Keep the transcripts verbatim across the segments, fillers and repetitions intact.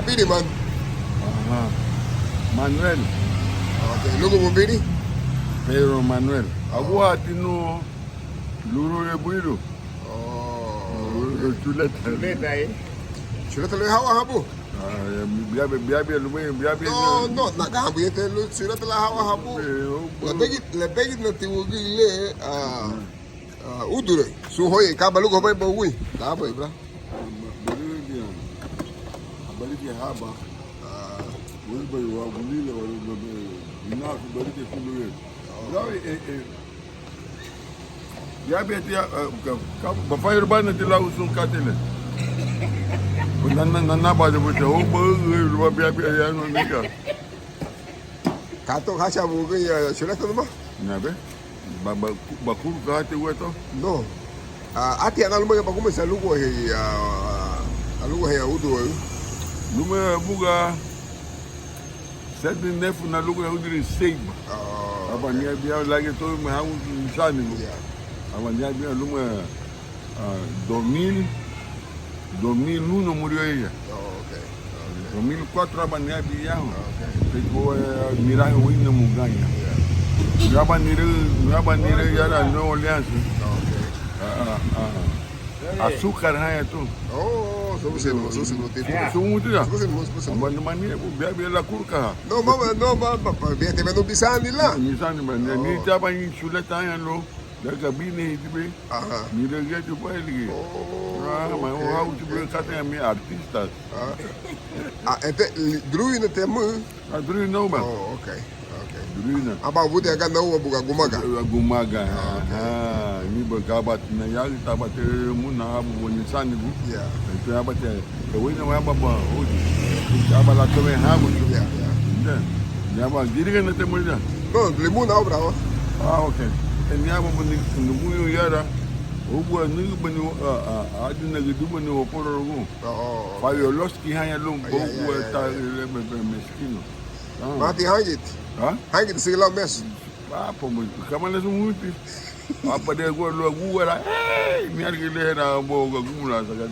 Biri, man. Aha. Manuel. Ok, lúgubu biri? Pedro Manuel. Oh. Agúati nun lúrulebu iru. Oh. Chuleta. Chuleta, eh. Chuleta le hawa habu. Ah, ya, biabia, biabia, lubéi, biabia. No, no, nagabu yete lu chuleta la hawa habu. Eh, oh, lebegi, lebegi na ti wugile, ah. Ah, úduraü, sun hoyei, ka balugu habaiba ugúñe? Ka bai, bra. Ba-, barügia, barügia haba. Ah, wuribei wa gulile, wa, wa, wa, inaku barügia kulu ye. Gawe, eh, eh. Ya be tia, eh, ka, ka, bafai urbana ti lau sun katei le. Na, na, na, na, ba de bute, o, ba, ba, bia, bia, ya, no, nika. Ka to hacha bugu ya, chuleta numa? Na be? Ba, ba, bakuru ka hati gueto? No. Ah, ati ana luma ya bakume sa lugu he ya, lugu he ya udu. Luma buga. Seti nefu na lugu he udu seiba. Ah, aba okay. Nia bia lagi to me hawu sani. Yeah. Aba nia bia luma. Ah, dos mil, dos mil uno murió ella. Oh, ok, ok. Dos mil cuatro aba niabin ya. Ok. Te ko, eh, miraje wina mugaña. Ya. Aba nire, aba nire ya la Nueva Orleans. Ok. Ah, ah, ah. Azúcar haya tu. Oh, su sinu, su sinu tipu. Su mutu ya. Su sinu, su sinu. Aba ni mani, bia, bia la kurka. No, mama, no, mama, bia te menu bisani la. Bisani, mani. Oh. Ni te aba ni chuleta haya lo. Daga bini hitibe. Aha. Ni reggae tu baile. Oh, ah, ma okay, o hau tu okay. Kata ya mi artistas. Ah. Ah, ente, druina te mu? Ah, druina uba. Oh, okay, okay. Druina. Aba bude aga na uba buga gumaga. Gumaga. Ah, okay. Aha. Ni ba gaba na yagi taba te mu na abu boni sani bu. Yeah. Ente aba te Kawina wa baba, udi. Aba la tome hagu. Ya, ya. Nda. Ni aba giriga na te muida. No, limu na obra wa. Ah, okay. Ni aba buni nuguyu yara. Ubu nugu bani, ah, ah, adi na gidu bani wa poro rugu. Oh, oh, okay. Fabio Loski haya lum, ah, ya, ya, bogu ya, ta ya, ya. Le me, me, meskino. Ah. Mati hangit. Ha? Hangit sigi lau mes. Ah, pues, kama le su muti. Apa de gua lo gua la. Eh, mi algi le na bo gumula sagan.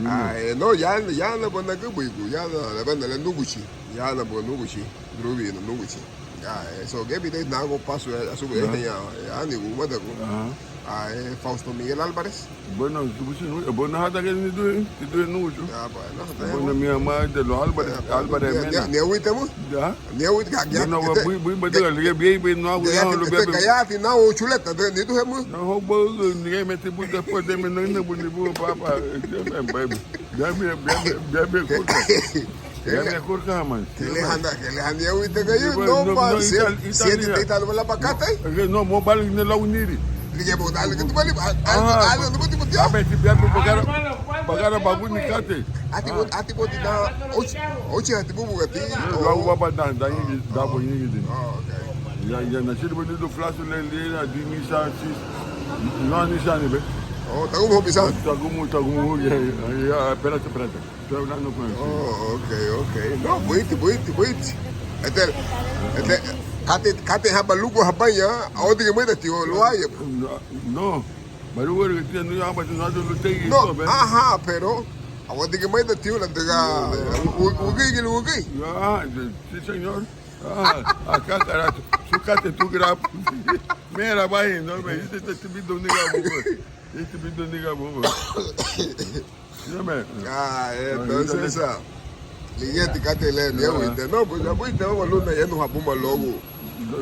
Ah, eh, no, ya, ya na bana gabuigu, ya na, na bana la nuguchi, ya na bo nuguchi, grubi na nuguchi. Ya, eh, so gebi de nago pasu, eh, asugu, eh, ya, ya ni gu madagu. Aha. Ah, eh, Fausto Miguel Álvarez. Bueno, tu busi nu, bueno, hata ke ni du, ni du nuguchu. Ya, bueno, bueno, mi ama de lo Álvarez, Álvarez Mena. Ni, ni, ni, ni, ni, ni, ni, Ya. Ni awit ka, ya, no, bui, bui, bui, ya, ya, bui, bui, no, ya, no, ya, lo, ya, bui, ya, ya, ti na o chuleta, de, ni tu hemu. No, ho, bui, ni me ti bui, después de me, no, no, bui, ni bui, papa, ya, me, bui, ya, me, ya, me, ya, me, kurka. Ya, me, kurka, man. Ke le handa, ke le handa, ya, awit ka, yo, no, no, no, pa, no, si, Italia, si, Italia. Ita, ita, la, la, pa, kata, eh? No, mo, bali, ni, la, uniri. Ni, ya, mo, dale, ke tu, bali, al, al, al, no, mo, ti, mo, ti, ah. A ver, si, ya, me, pagara, pagara, babu, ni, kate. Ati bot-, ati boti da, ochi, ochi ati bubu gati. Luagu baba da, da yigi, da bo yigi di. Oh, okay. Ya, ya, nasiri benidu flasu le, le, la, di misa, sis. No, ni sa ni be. Oh, tagumu hopi sa. Tagumu, tagumu, ya, ya, espérate, espérate. Estoy hablando con él. Oh, okay, okay. No, buiti, buiti, buiti. Este, este, kate, kate haba lugu habaña, audi que muida ti o lo haya. No, no. Baru weri tia no ya ba no lo te. No, ajá, pero aguante que mai da tío la de ga, u-, u-, ugei, ugei. Ah, sí, señor. Ah, acá, carajo. Su cate tu grab. Mira, vaya, no me dice este tipo de niga, bobo. Este tipo de niga, bobo. Dígame. Ah, entonces, ah, ligía ti katei le, ni agüita. No, pues, agüita, vamos, luna, ya no habuma luagu.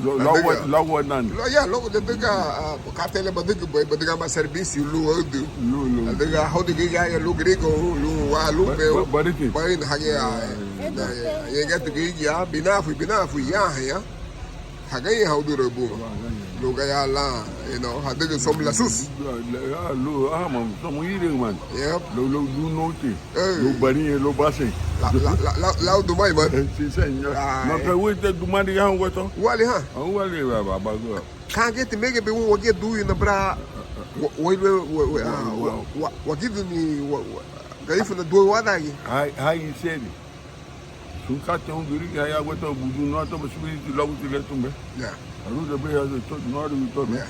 Luagu, luagu, nani? Ya, luagu, de diga, ah, katei le, badügübei, badüga ma servicio, lu, adu. Lu, lu. Diga, hodi gigia, ya, lu griego, lu, wa, lu, ba-, beu. Ba-, bariti. Bain, hagi, ah, ya, ya, ya, ya, tu gigia, binafu, binafu, ya, ya. Hagañeiha uduraü buma. Hagañeiha. Lun gayara lan, you know, hadügün somu lasusu. La, la, ah, lu, ah, man, somu iri, man. Yep. Lu, lu, lu noti. Eh. Lu bariñe, lu base. La, la, la, la, lau dumai, man. Eh, sí, señor. Ah, no, eh. Pero wite dumari ya, guato. Wali, ha? Ah, wali, ba, ba, ba, ba. Kangeti mege be un wagia duyu na bra. Wa, wa, wa, wa, ah, wa, wa, wa, wagidu ni, wa, wa, gaifu na duyu wadagi. Hai, hai, iseri. Sun katei houn gürigia haya guentó budu no atoba subiriti luagu ti le tumbe. Ya. Aruda be ya to no aru to be. Ya.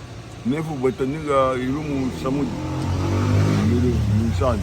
Nefu beta niga irumu samuti. Miri, misani.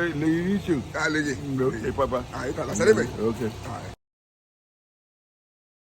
le, le inicio. Ah, le, le, pa, pa. Ah, ita, la saleme. Okay. Ah.